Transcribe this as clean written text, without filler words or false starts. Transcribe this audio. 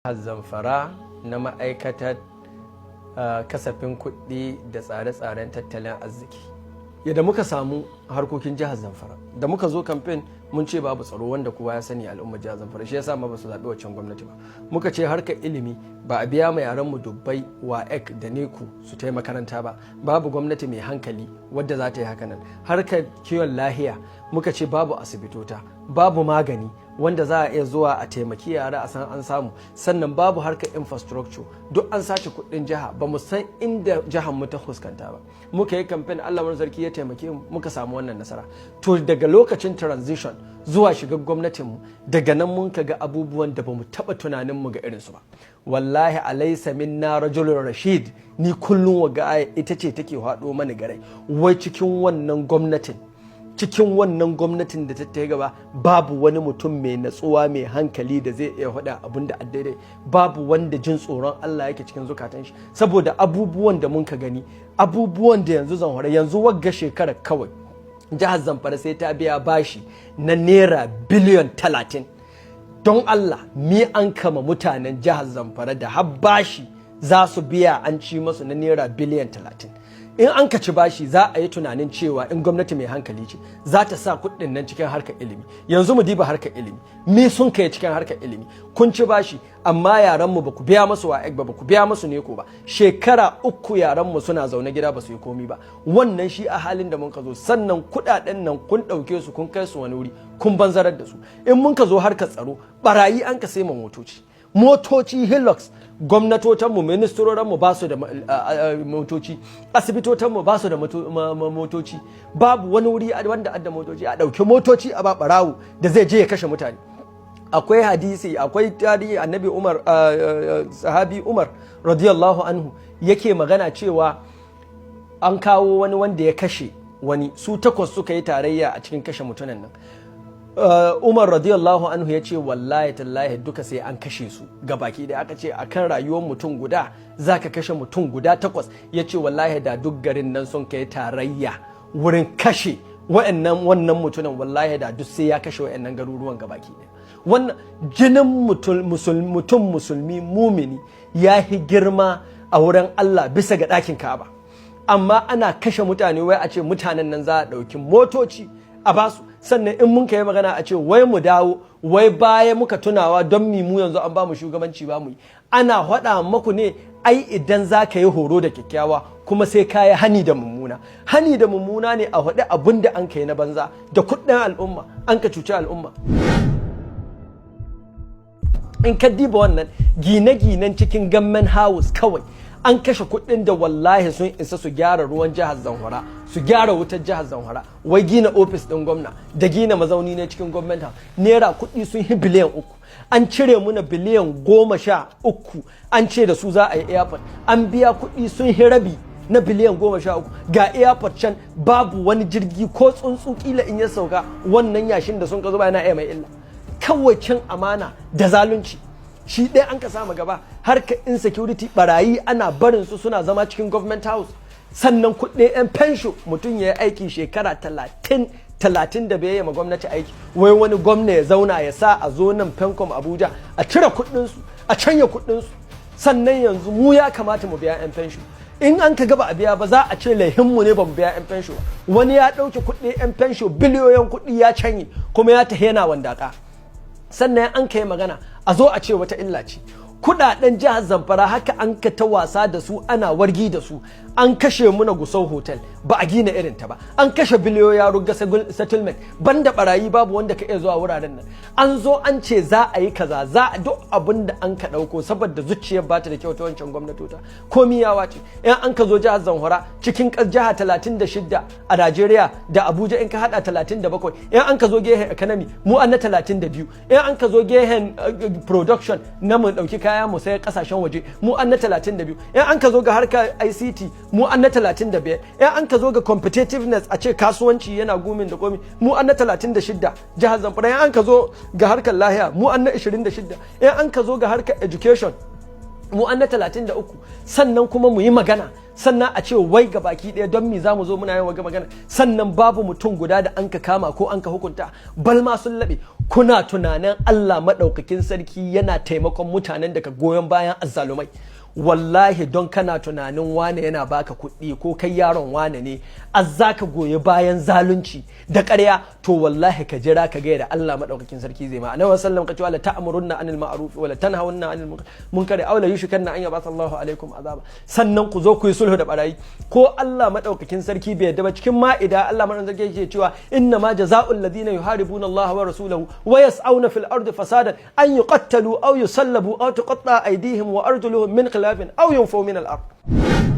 Zamfara na ma'aikatar kasafin kuɗi da tsare-tsaren tattalin arziki. Yadda muka samu harkokin jihar Zamfara, da muka zo kamfen mun ce babu tsaro, wanda kowa ya sani, al'ummar jihar Zamfara, shi yasa ma ba su zaɓi waccan gwamnati ba. Muka ce harkar ilimi, ba a biya ma yaran mu dubbai WAEC da NECO su tai makaranta ba. Babu gwamnati mai hankali wadda za ta yi haka nan. Harkar kiwon lahiya, muka ce babu asibitota, babu magani wanda za a iya zuwa a taimaki yara a san an samu. Sannan babu harkar infrastructure, duk an sace kuɗin jiha, ba mu san inda jihar mu ta fuskanta ba. Muka yi kamfen, Allah sarki ya taimake mu, muka samu wannan nasara. To, daga lokacin transition zuwa shiga gwamnatin mu, daga nan mun ga abubuwan da bamu taba tunanin mu ga irinsu ba. Wallahi, "Alaisa minna rajulun rashid", ni kullum waga aya ita ce take haɗo mani garai. Wai cikin wannan gwamnatin da ta gaba, babu wani mutum mai natsuwa, mai hankali da zai iya faɗa abin da daidai. Babu wanda jin tsoron Allah yake cikin zukatan shi, saboda abubuwan da mun ka gani, abubuwan da yanzu Zamfara, yanzu wagga shekara kawai jihar Zamfara sai ta biya bashi na naira biliyan 30. Don Allah, mi an kama mutanen jihar Zamfara da har bashi za su biya, an ci masu na naira biliyan 30? In an ka ci bashi, za a yi tunanin cewa in gwamnati mai hankali ce, za ta sa kuɗin nan cikin harkar ilimi. Yanzu mu diba harkar ilimi, me sun kai cikin harkar ilimi? Kun ci bashi, amma yaran mu ba ku biya masu WAEC ba, ba ku biya masu NECO ba. Shekara 3 yaran mu suna zaune gida, ba su yi komi ba. Wannan shi a halin da mun ka zo. Sannan kuɗaɗen nan kun ɗauke su, kun kai su wani wuri, kun banzarar da su. In mun ka zo harkar tsaro, barayi an ka sai motoci, motoci Hilux. Gwamnatotanmu, ministrorinmu ba su da motoci, asibitotanmu ba su da motoci, babu wani wuri wanda adda motoci. A ɗauki motoci a ba ɓarawo da zai je ya kashe mutane. Akwai hadisi, akwai tarihi, Annabi Umar, sahabi Umar radiyallahu anhu yake magana cewa an kawo wani wanda ya kashe wani, su takwas suka yi tarayya a cikin kashe mutumin nan. Umar radiyallahu anhu ya ce, "Wallahi tallahi, duka sai an kashe su ga baki da aka ce akan rayuwar mutum guda zaka kashe mutum guda takwas." Ya ce, "Wallahi da duk garin nan sun kai tarayya wurin kashe wa'annan wannan mutumin, wallahi da duk sai ya kashe wa'annan garuruwan gabaki ɗaya." Wannan jinin mutum musulmi mumini ya yi girma a wurin Allah bisa ga ɗakin Ka'aba, amma ana kashe mutane, wai a ce mutanen nan za a ɗauki motoci a basu. Sannan in mun kai magana, a ce wai mu dawo, wai baya muka tunawa. Don mi mu yanzu an ba mu shugabanci ba mu yi? Ana faɗa maku ne ai, idan za ka yi horo da kyakkyawa, kuma sai ka yi hani da mummuna. Hani da mummuna ne a faɗi abin da an kai na banza da kuɗin al'umma, an ka cuci al'umma. In ka diba wannan gine-ginen cikin Government House kawai, an kashe kuɗin da wallahi sun isa su gyara ruwan jihar Zamfara, su gyara wutar jihar Zamfara. Wai gina ofis ɗin gwamna da gina mazauni ne cikin Government House, naira kuɗi sun yi biliyan 3. An cire muna biliyan 13, an ce da su za a yi airport. An biya kuɗi sun yi rabi na biliyan 13. Ga airport can, babu wani jirgi ko tsuntsu. Kila in ya sauka, wannan yashin da sun ka zuba yana iya mai illa. Kawai cin amana da zalunci shi ɗaya an ka sama gaba. Harka insecurity, barayi ana barin su suna zama cikin Government House. Sannan kuɗin 'yan fensho, mutum ya yi aiki shekara 30, 35 ma gwamnati aiki, wai wani gwamna ya zauna ya sa a zo nan PenCom Abuja a cire kuɗinsu, a canya kuɗinsu. Sannan yanzu mu ya kamata mu biya 'yan fensho. In an ka gaba a biya ba, za a ce laihinmu ne ba mu biya 'yan fensho ba. Wani ya ɗauke kuɗi 'yan fensho, biliyoyin kuɗi ya canye, kuma ya tafi yana wandaka. Sannan an kai magana, a zo a ce wata illa ce. Kudaden jihar Zamfara haka an ka ta wasa da su, ana wargi da su. An kashe muna Gusau Hotel, ba a gina irin ta ba. An kashe biliyoyi Ruga Settlement, banda barayi babu wanda ka iya zuwa wuraren nan. An zo an ce za a yi kaza, za a duk abin da an ka dauko, saboda zuciyar ba ta da kyau ta wancan gwamnatota, komi ya wace. In an ka zo jihar Zamfara, cikin jiha 36 a Najeriya da Abuja in ka hada 37, in an ka zo gehen economy, mu an na 32. In an ka zo gehen production na mu dauki kaya mu sai kasashen waje, mu an na 32. In an ka zo ga harkar ICT, mu an na 35. In an ka zo ga competitiveness, a ce kasuwanci yana gumin da komi, mu an na 36 jihar Zamfara. In an ka zo ga harkar lahiya, mu an na 26. In an ka zo ga harkar education, mu an na 33. Sannan kuma mu yi magana, Sannan a ce wai ga baki ɗaya, don me za mu zo muna yin waga magana? Sannan babu mutum guda da an ka kama ko an ka hukunta, balma sun laɓe. Kuna tunanin Allah maɗaukakin sarki yana taimakon mutanen da ka goyon bayan azzalumai? Wallahi, don kana tunanin wane yana baka kuɗi ko kai yaron wane ne, azza ka goyi bayan zalunci da ƙarya, to wallahi ka jira ka ga da Allah maɗaukakin sarki zai ma. Annabi sallam ka ce: "Wala ta'murunna anil ma'ruf wala tanhawunna anil munkari aw la yushikanna an yab'atha Allahu alaikum azaba." Sannan ku zo ku yi sulhu da barayi, ko Allah maɗaukakin sarki bai yarda ba. Cikin Ma'ida, Allah maɗaukakin sarki yake cewa: "Inna ma jaza'ul ladina yuharibuna Allah wa rasulahu wa yas'auna fil ardi fasadan an yuqattalu aw yusallabu aw tuqatta aydihim wa arjuluhum min khilafin aw yunfaw min al ard."